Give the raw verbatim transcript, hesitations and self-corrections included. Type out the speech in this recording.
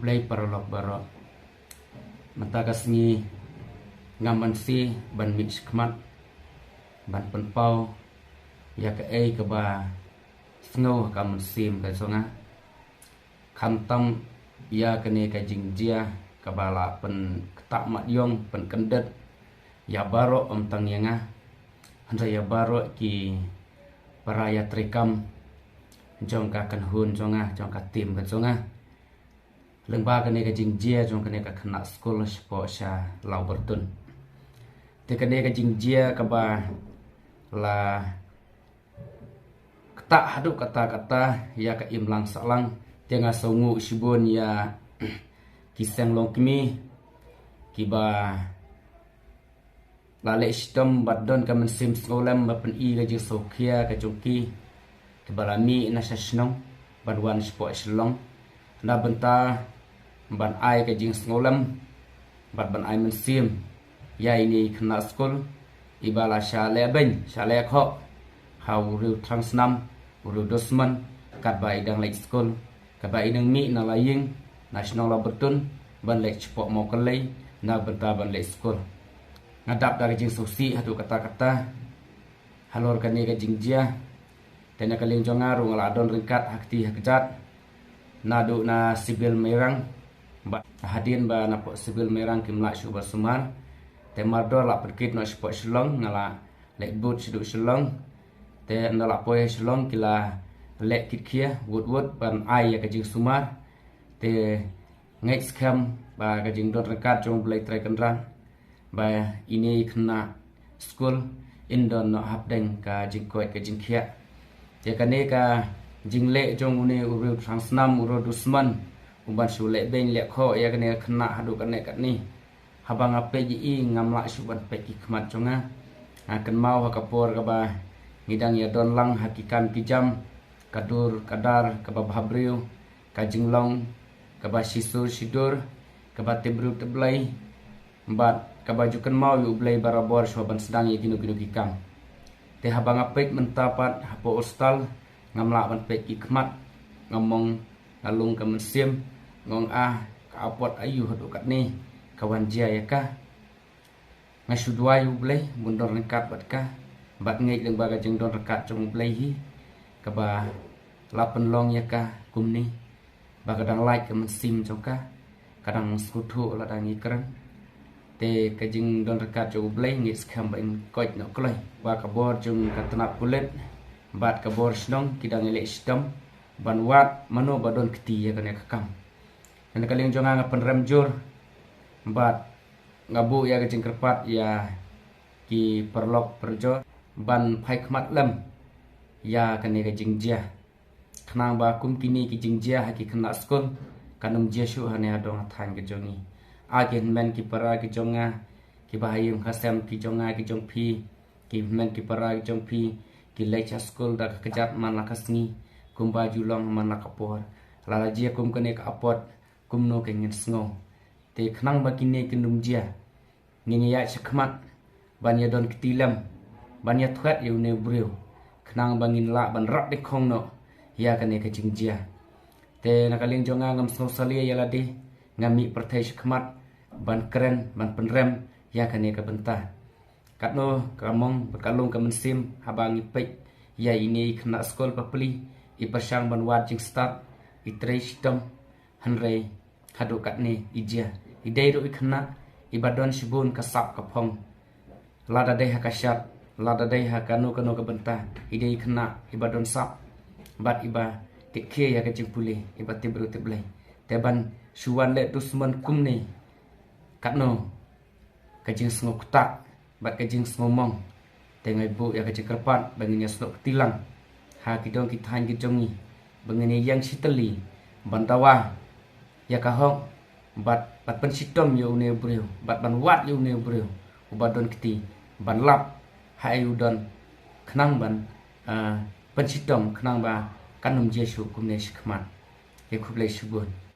Blei paralok baroh. Mynta ka sngi ngam banse ban mih shakhmat ban pynpaw ïa kaei kaba sngew ha ka mynsiem ka jong nga. Khamtam ïa kane ka jingjia kaba la pynktah mat ïong pynkyndit ïa baroh, ym tang ïa nga, hynrei ïa baroh ki para ïatreikam jong ka kynhun jong nga, jong ka tim ka jong nga. Lyngba kane ka jingjia jong kane ka khynnah skul shapoh sha Lawbyrtun. Te kane ka jingjia kaba la ktah haduh katta katta ïa ka imlang sahlang. Te nga sngew shibun ïa ki seng longkmie kiba la leh shitom bad don ka mynsiem sngewlem ba pyni ka jingsngewkhia ka jong ki, kiba la mih na sha shnong ban wan shapoh Shillong na bynta ban ai ka jingsngewlem bad ban ai mynsiem ïa ine i khynnah skul iba la shah leh beiñ shah leh khoh ha u riew thrang snam, u riew dusmon, katba i dang leit skul, kaba i nang mih na la ïing na shnong Lawbyrtun ban leit shapoh Mawkyllei na bynta ban leit skul. Nga dap da ka jingsngewsih haduh katta katta halor kane ka jingjia. Te na ka liang jong nga ruh nga la don ryngkat ha kti ha kjat naduh na Civil Mairang, ba hadien ba napoh Civil Mairang kim lah shuh ban sumar. Te mardor la pynkit noh shapoh Shillong, nga la leit bud shaduh Shillong. Te ynda la poi Shillong ki la leh kit khia wut wut ban ai ïa ka jingsumar. Te ngeit skhem ba ka jingdon ryngkat jong U Blei Trai Kynrad ba ine i khynnah skul in don noh hapdeng ka jingkoit ka jingkhiah. Te kane ka jingleh jong une u riew thrang snam, u riew dusmon, u ban shu leh beiñ leh khoh ïa kane ka khynnah haduh katne katne. Haba nga peit ïa i ngam lah shuh ban peit ki khmat jong nga. Nga kynmaw ha ka por kaba ngi dang ïa don lang ha ki kam ki jam, ka dur ka dar kaba bha briew, ka jinglong kaba shisur shidur, kaba tip briew tip Blei, bad kaba ju kynmaw ïa U Blei barabor shuwa ban sdang ïa kino kino ki kam. Te haba nga peit mynta pat hapoh hostel, ngam lah ban peit ki khmat, nga mong, nga lung ka mynsiem, nga ong ah, ka apot aïu haduh katne ka wan jia ïa ka. Nga shu duwai U Blei ban don ryngkat bad ka, bad ngeit lyngba ka jingdon ryngkat jong U Blei hi, kaba la pynlong ïa ka kumne, ba ka dang lait ka mynsiem jong ka, ka dang sngewthuh lada ngi kren. Te ka jingdon ryngkat jong U Blei ngeit skhem ba in koit noh kloi ba ka bor jong ka tnat pulit bad ka bor shnong ki dang ïaleh shitom ban wad mano ba don kti ïa kane ka kam. Te na ka liang jong nga nga pynrem jur bad nga buh ïa ka jingkyrpad ïa ki paralok parajor ban phai khmat lem ïa kane ka jingjia. Khnang ba kum kine ki jingjia ha ki khynnah skul kan ym jia shuh ha ne ha dong ha thaiñ ka jong ngi. A ki hynmen ki para ki jong nga, kiba ha ïing ha sem ki jong nga ki jong phi, ki hynmen ki para ki jong phi, ki leit sha skul da ka kjat man la ka sngi, kumba ju long man la ka por. Lada jia kum kane ka apot, kumno ka ngin sngew. Te khnang ba kine kin ym jia, ngin ïa ïaid shakhmat ban ïa don kti lem, ban ïa thwet ïa une u briew, khnang ba ngin lah ban rap dei khong noh ïa kane ka jingjia. Te na ka liang jong nga ngam sngew salia ïa lade, nga mih pyrthei shakhmat ban kren, ban pynrem ïa kane ka bynta. Katno ka mong bad ka lung ka mynsiem haba ngi peit ïa ine i khynnah skul bapli, i pyrshang ban wad jingstad, i trei shitom, hynrei haduh katne i jia. I dei ruh i khynnah iba don shibun ka sap ka phong. Lada dei ha ka shad, lada dei ha kano kano ka bynta, i dei i khynnah iba don sap bad iba tip khie ïa ka jingpule, iba tip briew tip Blei. Te ban shu wan leh dusmon kumne, katno ka jingsngewktah bad ka jingsngewmong. Te nga buh ïa ka jingkyrpad ba ngin ïa snoh kti lang ha ki dong ki thaiñ ki jong ngi, ba ngin ïa ïeng shitylli ban dawa ïa ka hok, bad, bad pynshitom ïa une u briew, bad ban wad ïa une u briew uba don kti, ban lap ha ei u don, khnang ban, ah, pynshitom, khnang ba kan ym jia shuh kumne shakhmat. Ïa khublei shibun.